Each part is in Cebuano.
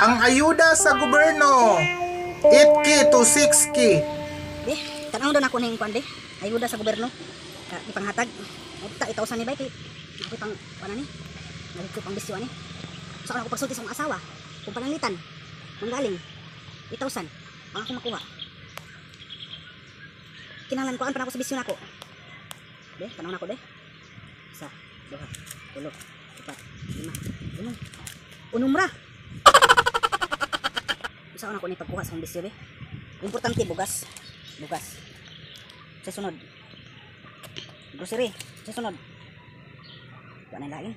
Ang ayuda sa gobyerno, 8K to 6K. Be, tanaw daw nako ning kuan be. Ayuda sa gobyerno. Ka ipanghatag. Unta 8,000 ni bay kay ako pang kuan ani. Nagko pang bisyo ani. Sa ako pagsulti sa akong asawa. Kung pananglitan, manggaling 8,000 ang akong makuha. Kinahanglan kuan pa nako sa bisyo nako. Be, tanaw nako be. Isa, duha, tulo, upat, lima, unom. Unom ra. Usa na ko ni pagkuha sa akong bisyo be. Importante bugas. Bugas. Sa sunod. Grocery. Sa sunod. Wala na lain.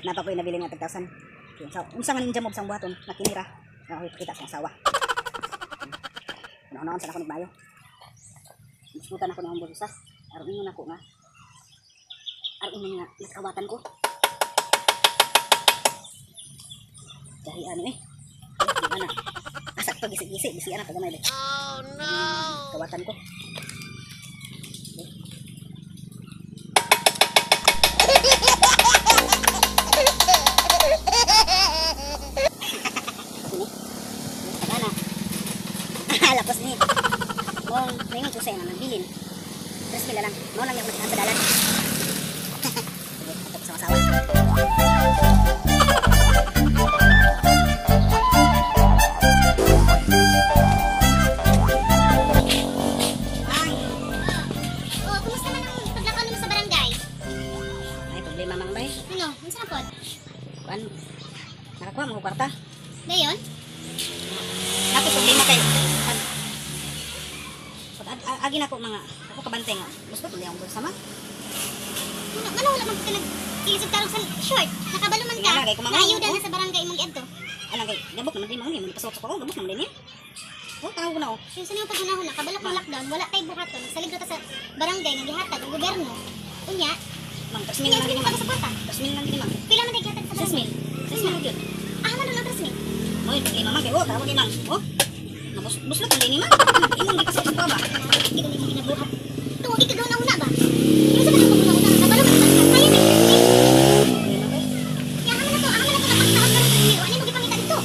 Napa ko'y nabili nga 3,000. Okay, unsa, unsa nga ninja mob sa buhaton? Nakinira. Na ako'y pakita sa asawa. Una-unaan sa ako nagbayo. Biskutan ako ng bulsa. Aron ingon ako nga. Aron ingon nga nakawatan ko. Dahil ano eh. Eh, di ba na? Asa to gisi-gisi, gisi ana pagamay. Oh no. Kawatan ko. Sini. Tagana. Lapos ni. Mo, ngayon ko sa'yo na nagbilin. 3 mil na lang. Mo lang yung makitaan sa dalan. Sige, ato ko sa asawa. Ay, Oh, kumusta man ang paglakaw nimo sa barangay? ay problema mang bay. Ano? Unsa na pod? Kuan, nakakuha mo ko kwarta. Dayon? Nato problema kay pag pag agi na ko mga ako kabantay nga. Gusto tuloy akong bulsa ma. Ano, ngano wala man ka nag ilisod tarong sa short? Nakabalo man ka. Nga, kay kumangay, Na ayuda oh. na sa barangay imong giadto. Alang kay gabok naman din mo ni pasok ko gabok naman din niya. Oh, tawag ko na oh. Yung sa nimo paghunahuna, kabalo kang lockdown, wala tay buhaton, nagsalig ra ta sa barangay nga gihatag ang gobyerno. Unya, Mang 3 mil unya lang sige din pa mang. sa kwarta. 3 mil lang din mang. Pila man tay gihatag sa 6 barangay? mil. 6 mil gyud. Ah, man lang 3 mil. Mo yung problema man kay oh, tawag ni mang. Oh. Nabus buslot man din ni mang. Imong gipasok sa ba? Hindi ko nimo ginabuhat. Tuwag ka una ba? Yung sa kanang paghunahuna, kabalo man ka. Kaya may 3 mil. Ya, aman na to napakitaon karon 3 mil. Ano mo gipangita dito?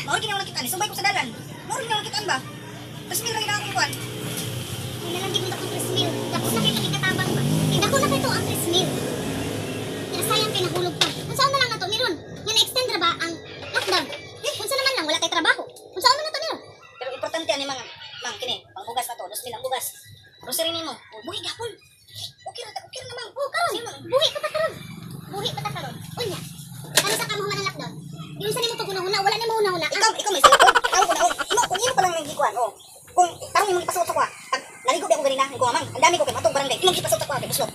Mao ginawa kita ni subay ko sa dalan. Mao ginawa kita ba? 3 mil ra gid akong kuan. Ay nalang gid akong 3 mil. Dako na kay pagikatabang ba. Kay dako na kay to ang 3 mil. Kaya sayang kay nahulog pa. Unsa man lang nato ni ron? Nga na-extend ra ba ang lockdown? Eh, unsa naman lang wala kay trabaho. Unsa man nato ni ron? Pero importante ani mga mang kini, pangbugas na to, 2 mil ang bugas. Grocery nimo, oh, buhi gapon. Okay ra ta, okay ra na mang. Oh, karon. Buhi pa ta karon. Buhi pa ta karon. Unya. Ano sa kamo man ang lockdown? Yung sa nimo paghunahuna, wala nimo hunahuna. Ikaw, ikaw may sayo. Ikaw ko na, oh. Imo, kung imo pa lang nang gikuan, oh. Kung tarong imong ipasuot sa kuha, pag naligo ba ako ganina, ko mang, ang dami ko kay matong barangay, imong ipasuot sa kuha kay buslot.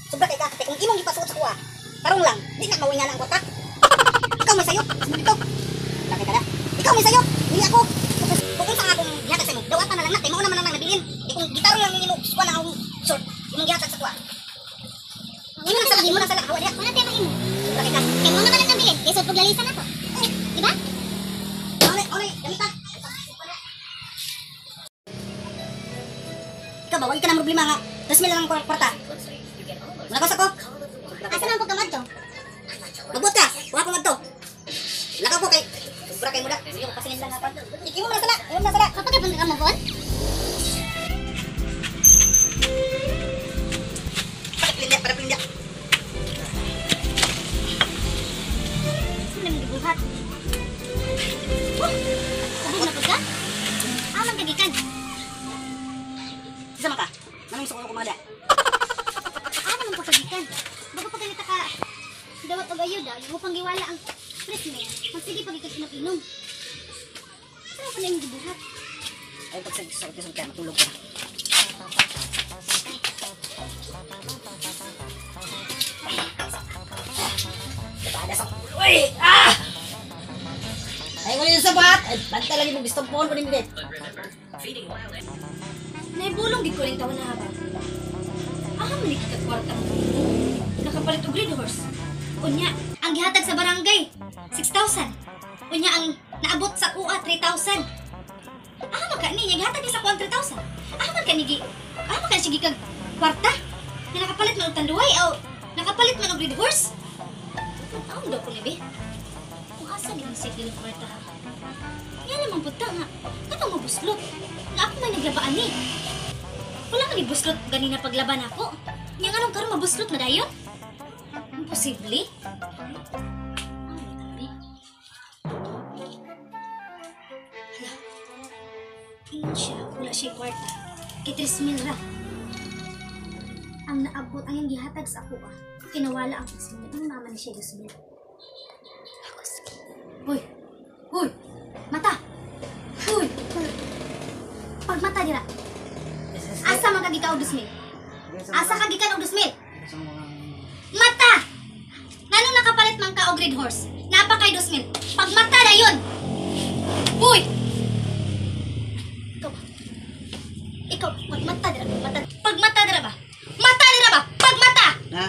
Sobra kay ka, kay kung imong ipasuot sa kuha, tarong lang, di na mawinga na ang kwarta. Ikaw may sayo, dito. Laki ka na. Ikaw may sayo, dili ako. Kung unsa nga akong gihatag sa imo, dawatan na lang na, kay mao naman ang nabilin. Di kung gitarong lang nimo, kuha na akong short, imong gihatag sa kuha. Imo nang sala, hawa diha. Wala tayo mahimo. Sobra kay ka. Kay mo naman ang nabilin. Kay sud paglalisa na to. Di ba? Ole, ole, gamita. Ikaw ba, wag ka na problema nga. 3 mil lang ang kwarta. Wala ko sa ko. Asa naman pagkamad to? Magbuot ka. Kuha ko ngadto. Lakaw ko kay sobra kay muda. Sige, pasingin lang ako. Imo na sala, imo na sala. Kapag ka mo bon? Para pilinda, para pilinda. Ano naman gibuhat? Oh, ubog na pud ka? Aman ka gikan. Isa man ka. Nanong suko ko mga da. Ano man pagkagikan? Bago pa ganita ka dawat og ayuda, yung upang giwala ang 3 mil. Magsige pag ikag inom. Saan pa na yung gibuhat? Ay pag sa sa sa matulog ka. Pada sa ulo eh. Ah! Ay wala yung sabat. Ay banta lagi mo gustong phone ko ni Midet. Naibulong gid ko rin taon na ba. Aha man ni kita kwarta mo. Nakapalit og red horse. Unya, Ang gihatag sa barangay, 6,000. Unya ang naabot sa kuha, 3,000. aha man ka ni gihatag ni sa kuang 3,000. Aha man ka ni gi. Aha man ka sige kag kwarta. Na nakapalit man og tanduay o nakapalit man og red horse. Taon daw ko ni be. Kung asa ni ang sikil ng kwarta ha. Nga naman punta nga. Katong mabuslot. Nga ako may naglabaan ni. Wala man ni buslot ganina paglaban ako. Nya nganong karon mabuslot na dayon? Imposible. Ay, tabi. Hala. Ingon siya, wala siya kwarta. Kay 3,000 ra. Ang naabot ang iyang gihatag sa ako ah. Kinawala ang 3,000. Ang mama ni siya 2,000. Ako sige. Hoy! Hoy! Mata! Hoy! Pagmata dira. Asa man ka gikan og 2,000? Asa ka gikan og 2,000? Mata! Nganong nakapalit man ka og red horse? Naa pa kay 2,000. Pagmata na yun! Hoy! Ikaw ba? Ikaw, magmata dira. Mata. Pagmata dira ba? Mata dira ba? Pagmata! Ha?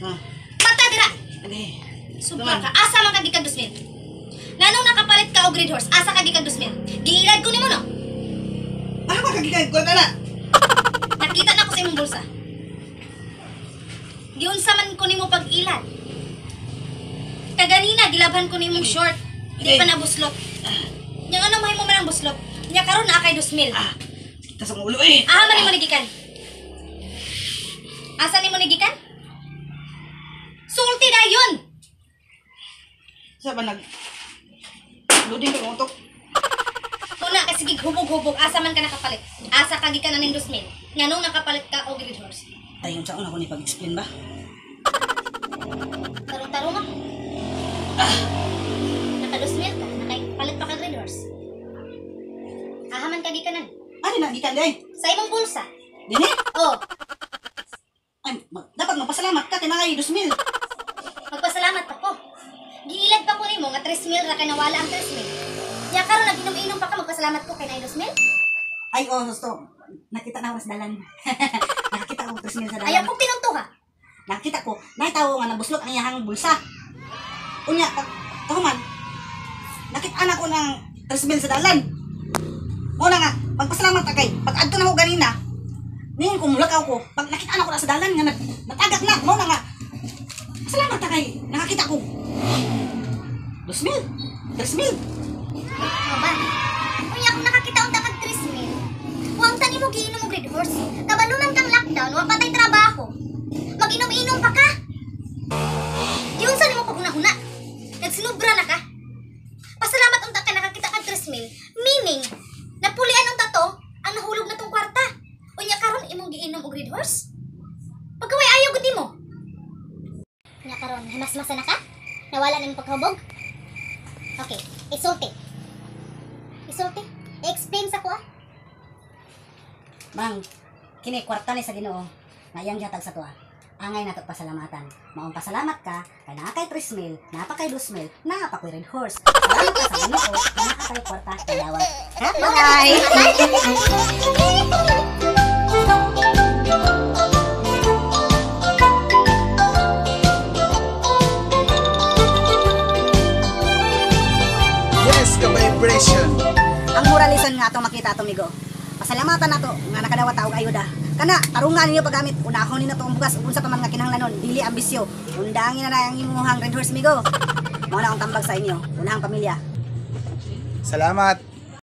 Ha? Mata dira! Ano? Sobra ka. Asa man ka gikan 2,000? Nganong nakapalit ka og red horse? Asa ka gikan 2,000? Giilad ko nimo no? Ah, makagikan ko na. Nakita na ko sa imong bulsa. Giunsa man ko nimo pag-ilad. Kaganina gilabhan ko nimong short. Di pa nabuslot. Nya ngano mahimo man ang buslot? Nya karon naa kay 2,000. Ah, kita sa ulo eh. Aha man nimo nigikan. Asa nimo nigikan? Sulti dayon. Sa ba nag loading ka utok? Una kasi sige hubog-hubog asa man ka nakapalit. Asa ka gikan aning 2,000? Nganong nakapalit ka og red horse? Tayo sa una ko ni pag-explain ba? Tarong-tarong ako. Naka 2,000 ka, nakapalit pa ka red horse. Aha man ka gikanan. Ano na gikan day? Sa imong bulsa. Dini? Oh, Ay, dapat magpasalamat ka kay nakay 2,000. magpasalamat pa ko. Giilad pa ko nimo nga 3,000 ra kay nawala ang 3,000. Nya karon naginom-inom pa ka magpasalamat ko kay naay 2,000? Ay, oh, gusto. Nakita na ako sa dalan. Nakakita ko 3,000 sa dalan. Ayaw kong tinuntuha. Nakita ko, naitawo nga nabuslot ang iyahang bulsa. Unya, kahuman, nakita na ko ng 3,000 sa dalan. Muna nga, magpasalamat ka kay, pag adto na ko ganina, ngayon kung mulakaw ko, pag nakita na ko na sa dalan nga natagak na, muna nga, pasalamat ka kay, nakakita ko. 2,000, 3,000. O ba? Unya kung nakakita unta kag 3,000. Wa unta nimo giinom og red horse. Kabalo man kang lockdown, wa pa tay trabaho. Mag-inom-inom pa ka. Giunsa nimo paghuna-huna? Nagsinubra na ka. Pasalamat unta ka nakakita kag 3,000, meaning napulian unta to ang nahulog na tong kwarta. Unya karon imong giinom og red horse? Pagkaway ayaw gud nimo. Nya karon himasmasa na ka? Nawala na imong pagkahubog? Okay, isulti. Isulti. I-explain sa ko ah. Mang, kini kwarta ni sa Ginoo nga iyang gihatag sa tuwa. Angay nato pasalamatan. Maong pasalamat ka kay naa kay 3,000, naa pa kay 2,000, naa pa koy red horse. Salamat ka sa Ginoo, naa kay kwarta kayawat. Bye. Yes, ka-vibration. Ang moralison nga atong makita ato migo. Pasalamatan nato nga nakadawat ta og ayuda. Kana tarungan ninyo paggamit, unahon ninyo ang bugas ug unsa pa man nga kinahanglanon, dili ambisyo. Undangin na na ang imuhang red horse migo. Mao na akong tambag sa inyo, unahang pamilya. Salamat.